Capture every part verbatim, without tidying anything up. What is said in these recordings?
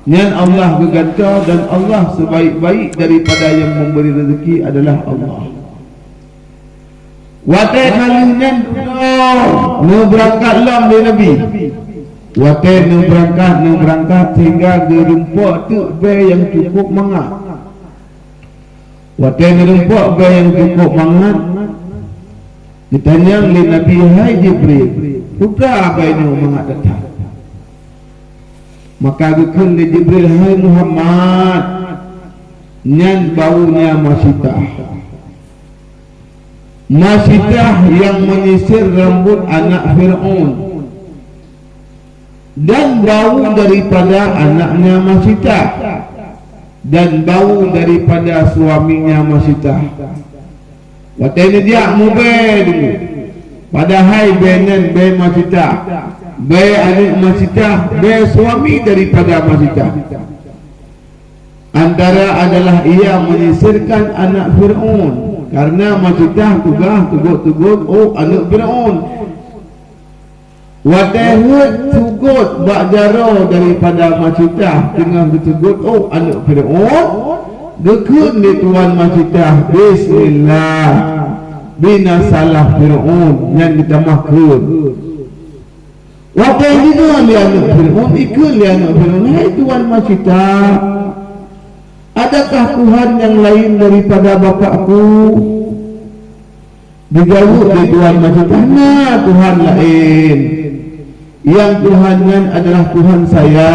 Nyan Allah geugantoe, dan Allah sebaik-baik daripada nyang memberi rezeki adalah Allah. Watée ka lheueh nyan dudoe neubeurangkat lom lé Nabi. Watée neubeurangkat, neubeurangkat sehingga geurumpok teuk bée nyang cukup mangat. Watée neurumpok bée nyang cukup mangat, geutanyong lé Nabi, "Hai Jibril, peue teuma bée nyoe mangat that-that?" Maka geukheun lé Jibril, "Hai Muhammad, nyan bau nya masitah. Masitah nyang menyisir rambut anak Fir'aun, dan bau daripada anaknya masitah, dan bau daripada suaminya masitah." Watée neujak mubée dulu, padahai bée nyan bée masitah, bée aneuëk masitah, bée suami daripada masitah. Antara adalah ia menyisirkan anak Fir'aun, karena masitah tugaih teugot-teugot ôk aneuëk Fir'aun. Watée rhot teugot bak jaroe daripada masitah teungoh geuteugot ôk aneuëk Fir'aun, geukheun lé tuan masitah, "Bismillah, bina salah Fir'aun," nyan geutamah kheun. Watée jideungoe lé aneuëk Fir'aun, ikheun lé aneuëk Fir'aun, "Hai tuan masitah, adakah Tuhan nyang laén daripada bapakku?" Geujaweueb lé tuan masitah, "Na Tuhan laén. Nyang Tuhan nyan adalah Tuhan saya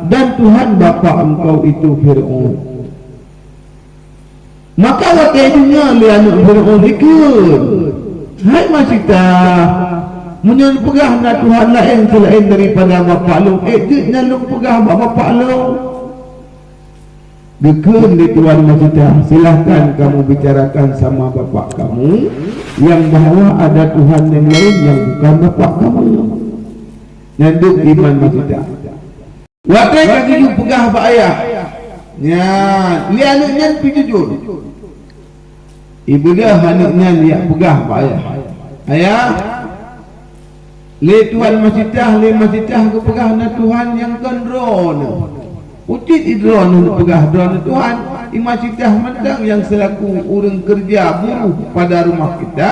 dan Tuhan bapak engkau itu Fir'aun." Maka watée deungoe lé aneuëk Fir'aun ikheun, "Hai masitah, meunyoe peugah na Tuhan laén seulaén daripada bapak lôn, ék jeuet nyan lôn peugah bak bapak lôn." Geukheun lé tuan masitah, "Silahkan kamu bicarakan sama bapak kamu yang bahwa ada Tuhan yang lain yang bukan bapak kamu." Nyan duek iman masitah. Watée ka geuyue peugah bak ayah, nyan lé aneuëk nyan pih jujur. Ibeudôh aneuëk nyan jak peugah bak ayah, "Ayah, lé tuan masitah, lé masitah geupeugah na Tuhan nyang kon droeneuh. Ucit i droeneuh neupeugah droeneuh Tuhan, i masitah mantong nyang seulaku ureuëng keureuja buruh pada rumah kita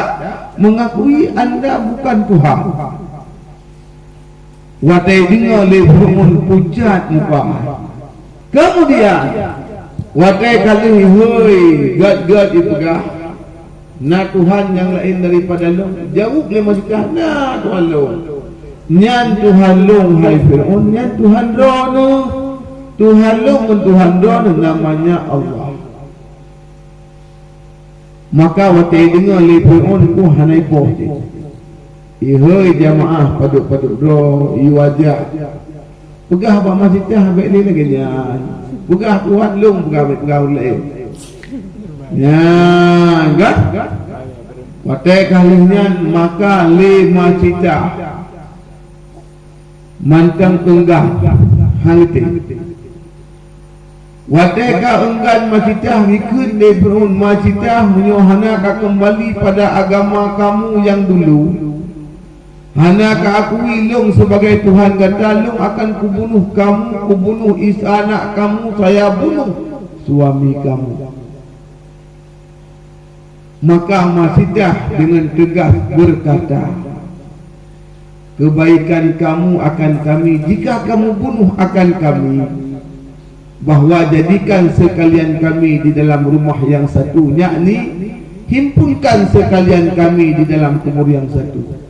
mengakui anda bukan Tuhan." Watée deungoe lé Fir'aun pucat muka. Keumudian, watée ka lheueh hôi gét-gét ipeugah, "Na Tuhan nyang laén daripada lôn?" Jaweueb lé masitah, "Na Tuhan lôn. Nyan Tuhan lôn, hai Fir'aun, nyan Tuhan droeneuh. Tuhan lôn ngon Tuhan droeneuh namanya Allah." Maka watée deungoe lé Fir'aun, peue hana ipoh cit. "Ihôi jamaah padub-padub droe, i wajah. Peugah bak masitah bék lé lagée nyan. Peugah Tuhan lôn, peugah bék peugah ureuëng laén." Nyan kan? Watée ka lheueh nyan maka lé masitah mantong eunggan, hana teuh. Watée ka eunggan masitah, geukheun lé Fir'aun, "Masitah, meunyoe hana ka keumbali pada agama kamu nyang dulu, hana ka akui lôn sibagai Tuhan gata, lôn akan kubunuh kamu, kubunuh is-, anak kamu, saya bunuh suami kamu." Maka masitah dengan tegas berkata, "Kebaikan kamu akan kami jika kamu bunuh akan kami, bahwa jadikan sekalian kami di dalam rumah yang satu, yakni himpunkan sekalian kami di dalam kubur yang satu."